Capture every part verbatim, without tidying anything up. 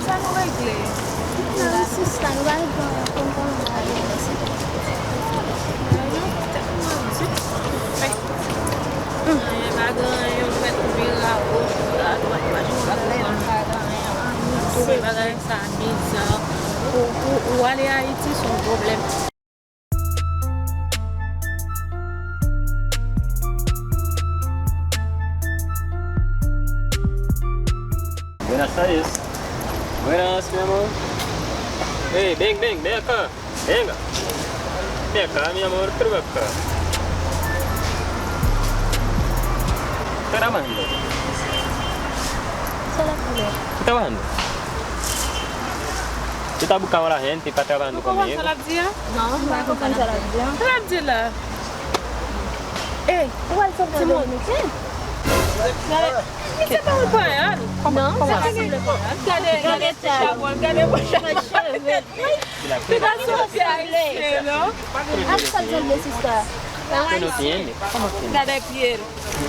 Sa nou regle. Nan sista, nou pa gen pwoblèm pou nou ale, mèsi. Anyen pa gen anyen, ou mèt vire agoch, vire adwat, mache pa gen anyen. Bagay sa biza. Pou, pou ou ale Ayiti, se yon pwoblèm. Buenas tardes. Buenas, mi amor. Hey, ven, ven, ven acá. Venga. Ven acá, mi amor, pero ven acá. Trabajando. Solo quiero. ¿Qué trabajando? Tú estás buscando a la gente para trabajando conmigo. Tú compras la tía? No, no compras la tía. Trabajando. Eh, igual son dominicanos. Gade, li se pa yon panyòl. Non, sa pa sanble panyòl. Gade, gade ti chabòl, gade bò chabòl. Li pa sanble ayisyen, non. Ask something, sister. Gade pye l.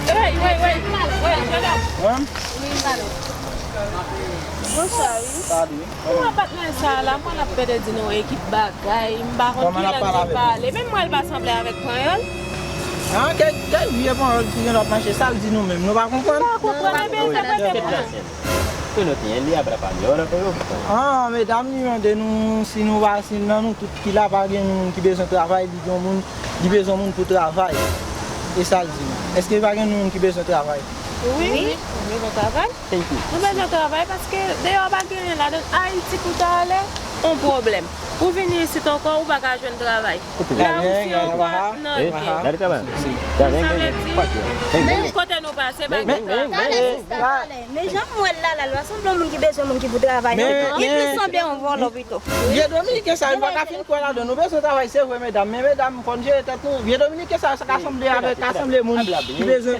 Hey, hey, hey, hey, jèn òm. Bonswa, wi. Pou apatman sa la, mwen ap pede di nou ekip bagay, m pa konn kilè di pale. Menm mwen, l pa sanble avèk panyòl. Ah, kèk, kèk vye panyòl ki gen lòt mache, sa l di nou menm, nou pa konprann? Nou pa konprann, ebyen, entèprete pou nou. Tú no tienes, habla español, pero... Ah, medam, li mande nou si nou pa, si nan nou tout ki la, pa gen moun ki bezwen travay, li gen moun, li bezwen moun pou travay. E sa l di nou. Èske pa gen moun ki bezwen travay? Wi, nou bezwen travay. Nou bezwen travay paske deyò pa gen anyen ladan. Ayiti pou ta ale, on pwoblèm. Ou vini isit ankò, ou pa ka jwenn travay. La ou si ankò nan... Dale trabajo. Sa vle di, menm kote nou pase, pa gen travay. Tande, sista, tande. Men jan m wè l la, la, l pa sanble yon moun ki bezwen moun ki pou travay, non. Li plis sanble yon vòlò pito. Vye dominiken sa yo, nou pa ka fin kwè ladan. Nou bezwen travay, se vre, medam. Men medam, fò n jere tèt nou. Vye dominiken sa yo, sa ka sanble avèk, ka sanble moun ki bezwen.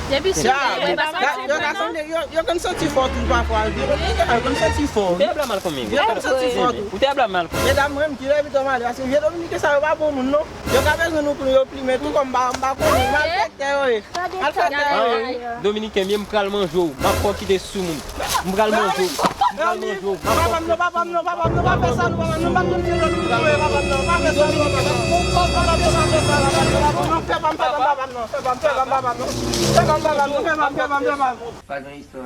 Depi si yo, yo ka sanble, yo, yo konn santi fò tou pafwa. Vye dominiken sa yo konn santi fò. Ou te ap la mal konbyen? Yo konn santi fò tou. Ou te ap la mal konbyen? Medam, mwen, m kilè pito m ale, paske vye dominiken sa yo pa bon moun, non. Yo ka bezwen nou pou yo plimen tou kòm m pa, m pa konnen. Malfektè yo ye. Malfektè yo ye. Dominiken m ye, m pral manje w. M ap fè w kite sou moun. M pral manje w. M pral manje w. M ap fè w kite sou moun. Papa m non, papa m non, papa m non, pa fè sa non, papa m non, pa touye papa m non, pa fè sa non, papa m non. Papa m non, pa fè sa non, papa m non, papa m non. Fè pa m, fè pa m, papa m non, fè pa m, fè pa m, papa m non. Fè pa m, papa m non, fè pa m, fè pa m, fè pa m. Pa gen istwa.